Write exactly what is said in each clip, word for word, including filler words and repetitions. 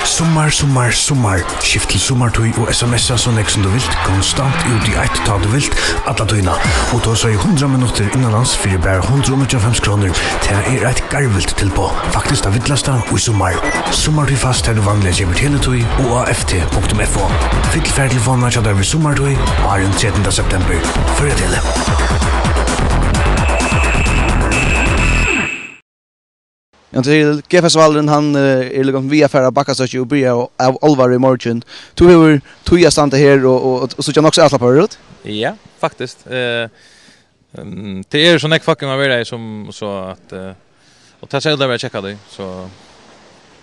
Summar, summar, summar. Skift til summartíð og S M S-a so nógv sum tú vilt, konstant út í eitt, tá tú vilt, alla tíðina. Og tosa í hundrað minuttir innanlands fyri bara hundrað og níggjuoghálvfems krónur. Tað er eitt garvilt tilboð. Faktiskt tað villasta í summar. Summartíð fast, har tú vanliga keypir Tele2 og á F T punktum F O. Fyll fartelefonina hjá tær við summartíð, áðrenn trettanda september. Føroya Tele. Ja, til G-festivalurin, hann, eh, er líka við at fara á Bakkastokki og byrja av, av álvara í morgin. Tú hevur tíð at standa her og, og, og síggja nokk so avslappaður út. Ja, faktiskt. Eh, ehm, tað er so nógv fucking at vera í, sum, so at, eh, og tað skal vera tjekka tað, so.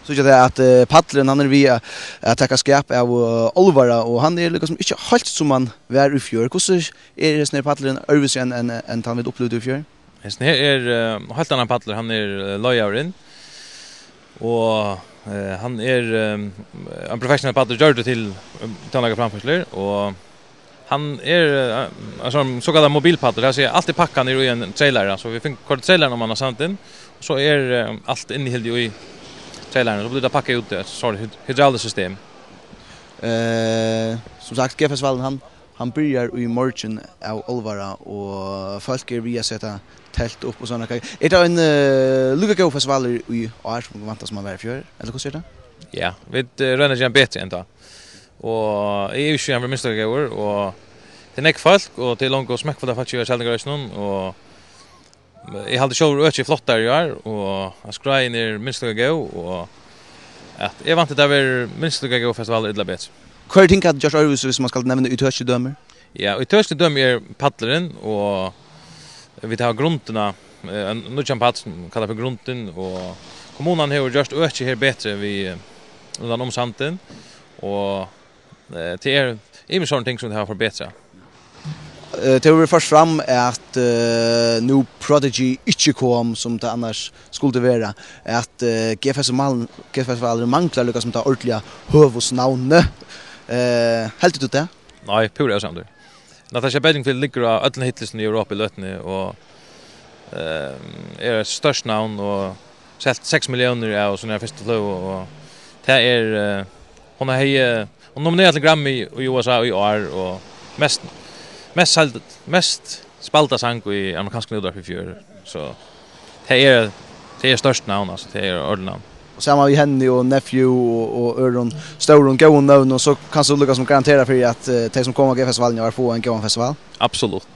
Síggja tað at, eh, pallurin, hann er við at, at taka skap av, eh, álvara, og hann er líka sum ikki heilt sum hann var í fjør. Hvussu er hesin her pallurin øðrvísi enn, enn, enn tann vit upplivdu í fjør? Hesin her er, eh, heilt annar pallur, hann er, eh, leigaður inn. Og, eh, hann er, eh, ein professionell pallur, gjørdur til, eh, tónleikaframførslur, og hann er, eh, ein sånn sokallur mobilpallur, tað vil siga, alt er pakkað niður í ein trailer, so vit fingu koyrt trailerin oman á sandin, og so er, eh, alt innihaldið í trailerin, so blívur tað pakkað út í eitt sort hyd-, hydrauliskt system. Eh, sum sagt, G-festivalurin, hann Hann byrjar í morgin av álvara, og fólk eru við at seta telt upp og sovorðið. Er tað ein, eh, líka góður festivalur í ár, sum vit væntaðu, sum hann var í fjør, ella hvussu er tað? Ja, vit, eh, royna at gera hann betri enn tað. Og eg ivist ikki í, hann verður minst líka góður, og tað er nógv fólk, og tað er longu smekkfullt av fólki í Tjaldingarøkinum, og Eg haldi sjálvur økið er flottari í ár, og at skráin er minst líka góð, og at eg vænti, tað verður minst líka góð festivalur, ella betri. Hvørji ting hevði tú gjørt øðrvísi, hvis man skal nevna ítøkilig dømi? Ja, ítøkilig dømi er pallurin, og vit hava grundina, eh, ein nýggjan pall, sum kallast fyri Grundin, og kommunan hevur gjørt økið her betri við, eh, rundan um sandin, og Eh, tað er ymisk sovorðin ting, sum tey hava forbetrað. Eh, tað hevur verið ført fram, at, eh, nú Prodigy ikki kom, sum tað annars skuldi vera, at, eh, G-festival-, G-festivalurin manglar líka sum tað ordiliga høvuðsnavnið. Eh, heldur tú tað? Nei, púra ósamdur. Natasha Bedingfield liggur á øllum hitlistunum í Europa í løtuni og, eh, er eitt stórt navn og selt seks milliónir av síni fyrstu fløgu, og tað er, eh, hon hevði, hon nominerað til Grammy í U S A í ár og mest, mest seld-, mest spælda sang í amerikanskum útvarpi í fjør. So tað er, tað er stórt navn, altso, tað er ordiligt navn. Og saman við henni og Nephew og, og øðrum stórum góðum nøvnum, so kanst tú líka sum garantera fyri at, eh, tey sum koma á G-festivalin í ár fáa ein góðan festival? Absolutt.